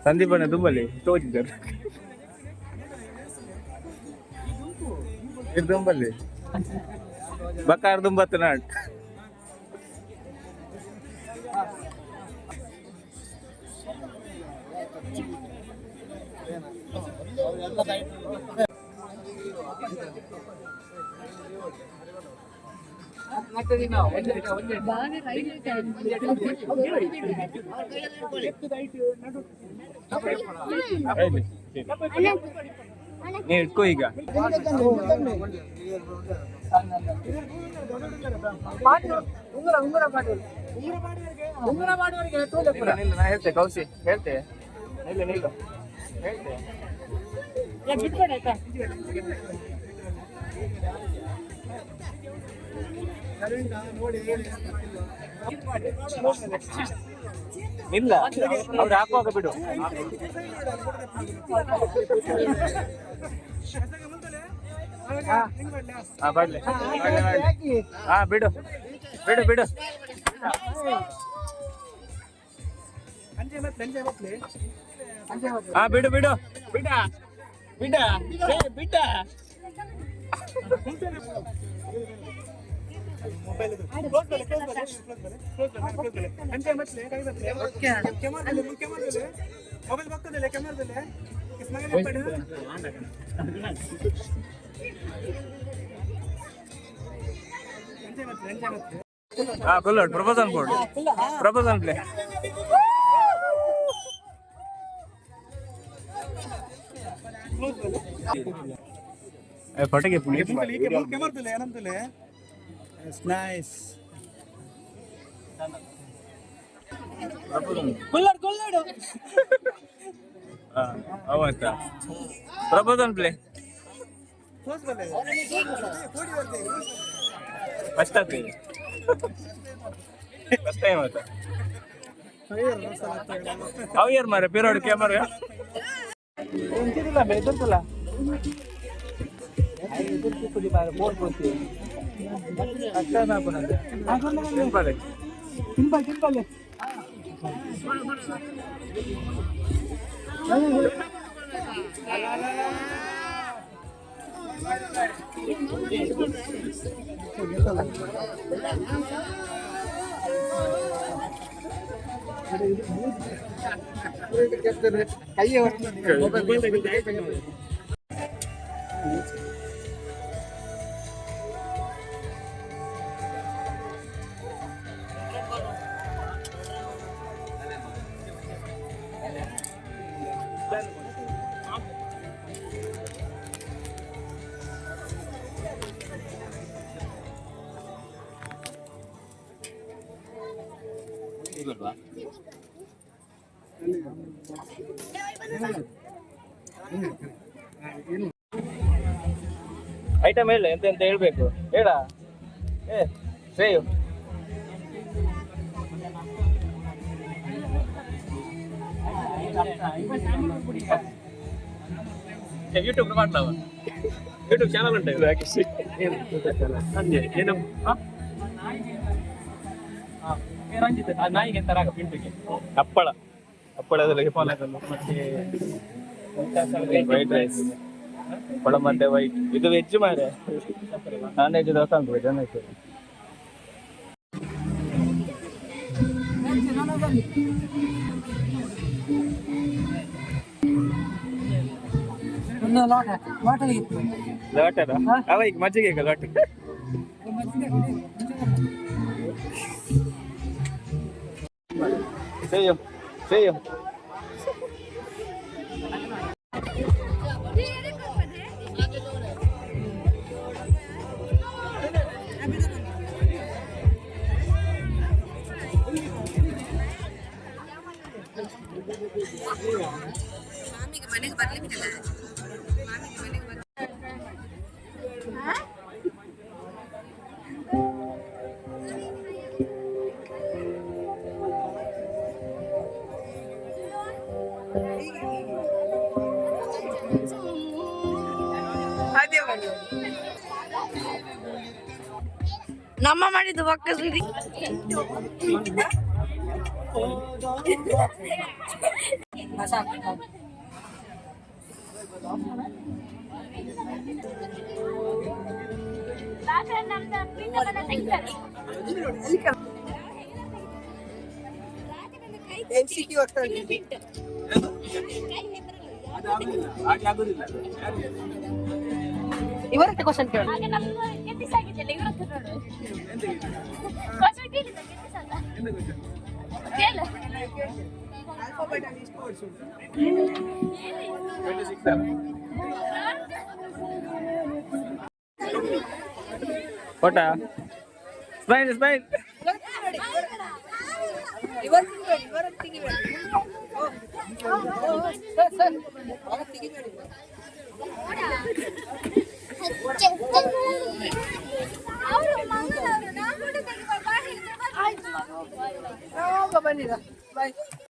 Sandeepana ದುಂಬಲ್ಲಿ ತೋಚಿದ್ದಾರೆ ದುಂಬಲ್ಲಿ ಬಕಾರ ದುಂಬತ್ತು not. ನೀ ಇಟ್ಕೋ ಈಗ. ನಿಲ್ಲು, ನಾ ಹೇಳ್ತೆ, ಕೌಸಿ ಹೇಳ್ತೆ, ನಿಲ್ಲು ನಿಲ್ಲು, ಹೇಳ್ತೆ. ಇಲ್ಲ, ಅವ್ರು ಹಾಕುವಾಗ ಬಿಡು. ಹಾ, ಬರ್ಲಿ ಬರ್ಲಿ ಬರ್ಲಿ. ಹಾ, ಬಿಡು ಬಿಡು ಬಿಡು. ಹಾ, ಬಿಡು ಬಿಡು ಬಿಡ ಬಿಡ. ಏ, ಬಿಡ. ಮೊಬೈಲ್ ಬರ್ತದಲ್ಲ, ಕ್ಯಾಮರಾದಲ್ಲಿ. ಹಾ, ಕೊಲ್ಲೋಡು, ಪ್ರಪೋಸಲ್ ಕೊಡು, ಪ್ರಪೋಸಲ್ ಪ್ಲೇ. ಫೋಟೋಗೆ. ಕ್ಯಾಮರಾದಲ್ಲಿ ಏನಂತಲೇ. ನೈಸ್. ಅವತ್ತ ಪ್ರಪೋಸಲ್ ಪ್ಲೇ. ಫಸ್ಟ್ ಆಗ್ತದೆ, ಫಸ್ಟ್ ಟೈಮ್ ಆತ. ಅವ್ ಯಾರು ಮಾರೆ ಪಿರೋಡ್ ಕ್ಯಾಮರಾ ಬೆಳೆದಿರ್ತಲ್ಲ. ತಿಂಬಲ್ ತಿಂಬಲ್. ಐಟಮ್ ಹೇಳ, ಎಂತ ಎಂತ ಹೇಳ್ಬೇಕು ಹೇಳ. ಏ ಶ್ರೇಯು, ಯೂಟ್ಯೂಬ್ ಮಾಡ್ಲವ? ಯೂಟ್ಯೂಬ್ ಚಾನಲ್ ಉಂಟು ಸಂಜೆ ಏನು? ರಂಜಿತ್, ಆ ನಾಯಿಗೆ ಎಂತ ರಾಗ ಪಿಂಟುಗೆ? ಹಪ್ಪಳ, ಹಪ್ಪಳದಲ್ಲಿ ಮತ್ತೆ ವೈಟ್ ರೈಸ್, ಹಪ್ಪಳ ಮತ್ತೆ ವೈಟ್. ಇದು ವೆಜ್ ಮಾರೆ, ನಾನ್ ವೆಜ್ ದೋಸೆ ಉಂಟು, ವೆಜ್ ಆಯ್ತು. ಲೋಟದ ಅವ ಈಗ ಮಜ್ಜಿಗೆ, ಈಗ ಲೋಟ. ಸೇಯು ಸೇಯು. ಮಾಮಿಗೆ ಮನೆಗೆ ಬರ್ಲಿಕ್ಕಿಲ್ಲ, ಮಾಮಿಗೆ ಮನೆಗೆ ಬರ್. ಅದೇ ಮಾಡಿ. ನಮ್ಮ ಮಾಡಿದ್ದು ಪಕ್ಕ ಸುರಿ. ಎಂ ಸಿ ಕ್ಯೂ ಆಗ್ತಾ. ಹಾಗೆ ಆಗುದಿಲ್ಲ. ಇವರತ್ತೆ ಕ್ವಶನ್ ಕೇಳು. ಹಾಗೆ ನಮ್ಮ ಗೆದ್ದಿಸಾಗಿದ್ದಲ್ಲ ಇವ್ರ ಹತ್ರ ನೋಡು. ಕ್ವಶನ್ ಕೇಳಿದ ಗೆದ್ದಿಸಲ್ಲ. ಕೇಳು. 26 ಫೋಟಾ. Smile smile. ಅವರು ಮಂಗಳವರು ನಾವು ಕೂಡ ತೆಗಿಬಾ, ಬಾ ಹೇಳಿದ್ರೆ. ಬಂದಿದ ಬಾಯ್.